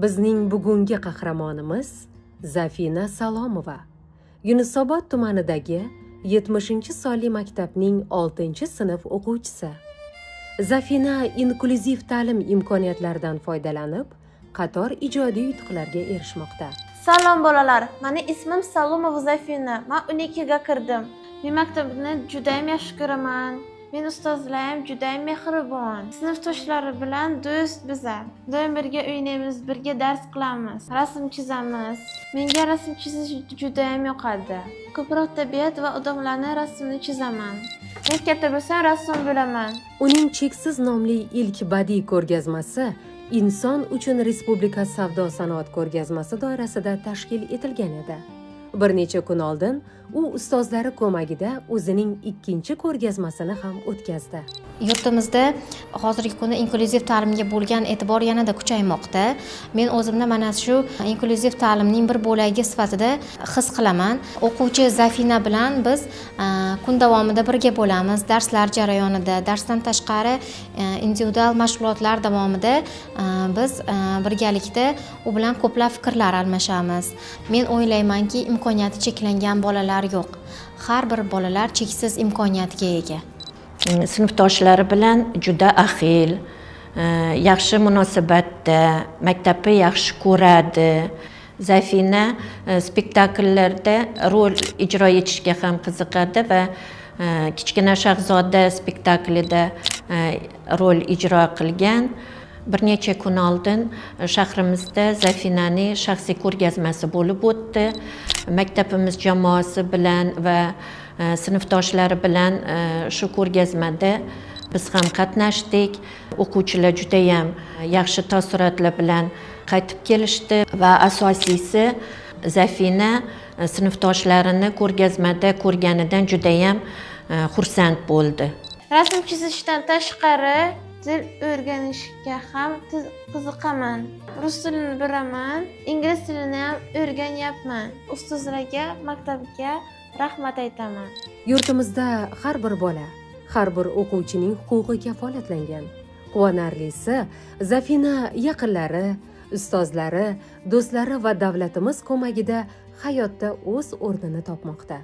Bizning bugungi qahramonimiz Zafina Salomova Yunusobod tumanidagi 70-sonli maktabning 6-sinf o'quvchisi. Zafina inklyuziv ta'lim imkoniyatlaridan foydalanib, qator ijodiy yutuqlarga erishmoqda. Salom, bolalar. Mani ismim Salomova Zafina. Men 12 ga kirdim. Men maktabni judayam yaxshi ko'raman. Men ustozlarim judayam mehribon. Sinfdoshlari bilan do'st biza. Doim birga o'ynaymiz, birga dars qilamiz, rasm chizamiz. Menga rasm chizish judayam yoqadi. Ko'proq tabiat va odamlarni rasmini chizaman. Men katta bo'lsam, rassom bo'laman. Uning "Cheksiz" nomli ilk badiiy ko'rgazmasi "Inson uchun" respublika savdo sanoat ko'rgazmasi doirasida tashkil etilgan edi. Bir necha kun oldin u ustozlari ko'magida o'zining ikkinchi ko'rgazmasini ham o'tkazdi. Yurtimizda hozirgi kunda inklyuziv ta'limga bo'lgan e'tibor yanada kuchaymoqda. Men o'zimni mana shu inklyuziv ta'limning bir bo'lagi sifatida his qilaman. O'quvchi Zafina bilan biz kun davomida birga bo'lamiz. Darslar jarayonida, darsdan tashqari individual mashg'ulotlar davomida biz birgalikda u bilan ko'plab fikrlar almashamiz. Men o'ylaymanki, imkoniyati cheklangan bolalar yo'q, har bir bolalar cheksiz imkoniyatga ega. Sinfdoshlari bilan juda ahil, yaxshi munosabatda, maktabni yaxshi ko'radi. Zafina spektakllarda rol ijro etishga ham qiziqadi va "Kichkina shahzoda" spektaklida rol ijro qilgan. Bir necha kun oldin shahrimizda Zafinaning shaxsiy ko'rgazmasi bo'lib o'tdi. Maktabimiz jamoasi bilan va sinfdoshlari bilan shu ko'rgazmada biz ham qatnashdik. O'quvchilar judayam yaxshi taassurotlar bilan qaytib kelishdi va asosiysi, Zafina sinfdoshlarini ko'rgazmada ko'rganidan judayam xursand bo'ldi. Rasm chizishdan tashqari til o'rganishga ham qiziqaman. Rus tilini bilaman, ingliz tilini ham o'rganyapman. Ustozlarga, maktabga rahmat aytaman. Yurtimizda har bir bola, har bir o'quvchining huquqi kafolatlangan. Quvonarlisi, Zafina yaqinlari, ustozlari, do'stlari va davlatimiz ko'magida hayotda o'z o'rnini topmoqda.